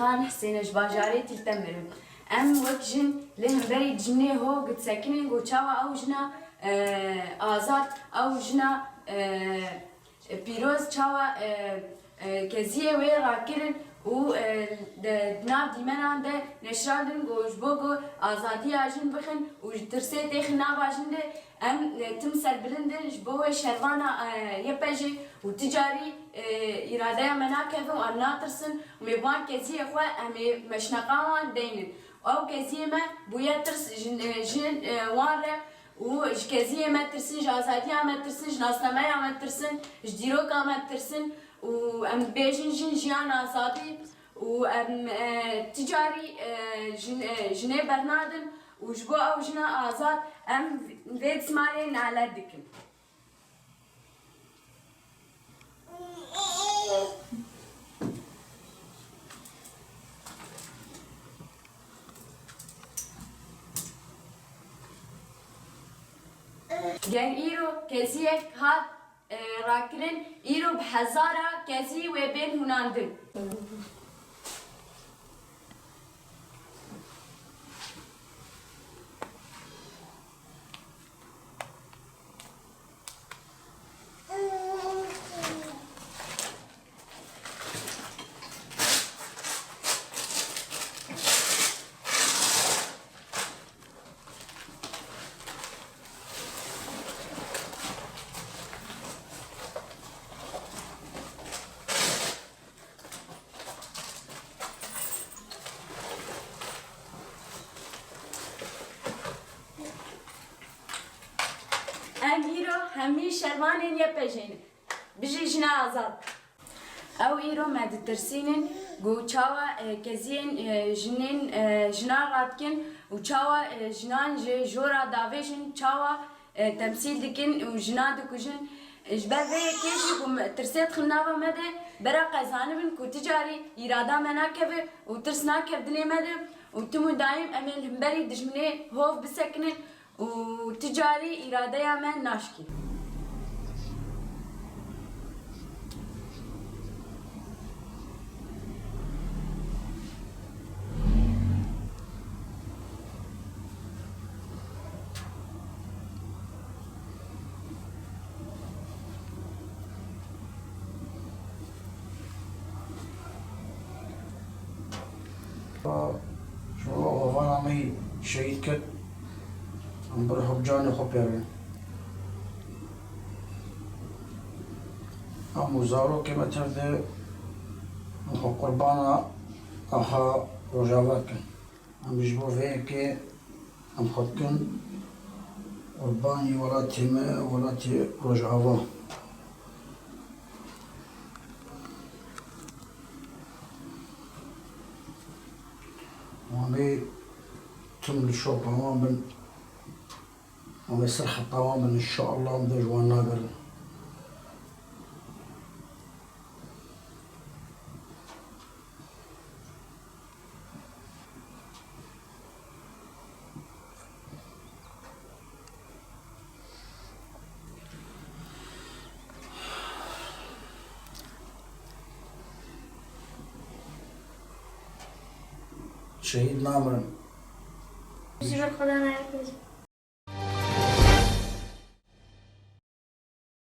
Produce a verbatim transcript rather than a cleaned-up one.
Han Husêne ji bajarê Tîltemir im. Em wek jin li hemberî dijminê hov disekinin ku çawa ew jina, e, azad, ew jina, e, pîroz çawa, e, e, keziyê wê rakirin û, e, de, di nav dîmenan de neşirandin ku ji bo ku azadiya jin bixin û ji tirsê têxin nava jin de, em, e, tim serbilind in ji bo wê şervana, e, Y P J û ti carî, e, îradeya me nakeve û em natirsin û me van keziyê xwe em ê meşneqa wan deynin. Ew keziyê me bûye tirs jin, e, jin, e, wan re û ji keziyê me tirsin, ji azadiya me tirsin, ji nasnameya me tirsin, ji dîroka me tirsin û em dibêjin jin jiyan azadî û em, e, ti carî, e, jin, e, jinê bernadin û ji bo ew jina azad em vê dismalê nalet dikin. Ger îro keziyek hat, e, rakirin, îro bi hezara kezî wê bên hûnandin. Em îro hemî şervanên Y P J'ê ne. Bijî jina azad. Ew îro me ditirsînin ku çawa, e, keziyên, e, jinên, e, jinan radikin û çawa, e, jinan ji jora davêjin, çawa, e, temsîl dikin û jina dikujin. Ji ber vê yekê jî ku me, tirsê dixin nava me de, bera qe zanibin ku ti carî îrada me nakeve û tirs nakeve dilê me de û tim û daîm em ê li hemberî dijminê hov bisekinin û ti carî îradeya me naşkî. Ji bo avana me şehîd kir, em bi ruh û bi canê xwe pê re. Em û zarokê me tev de em xwe qurbana aha Rojava dikin. Em ji bo vê yekê em xwe dikin qurbanî welatê me, welatê Rojava. Wan ê tim li şopa wan bin, wan ê ser heta wan bin, înşeallah em dê ji wan nagerin. Şehîd namirin. Ji ber Xweda nayê.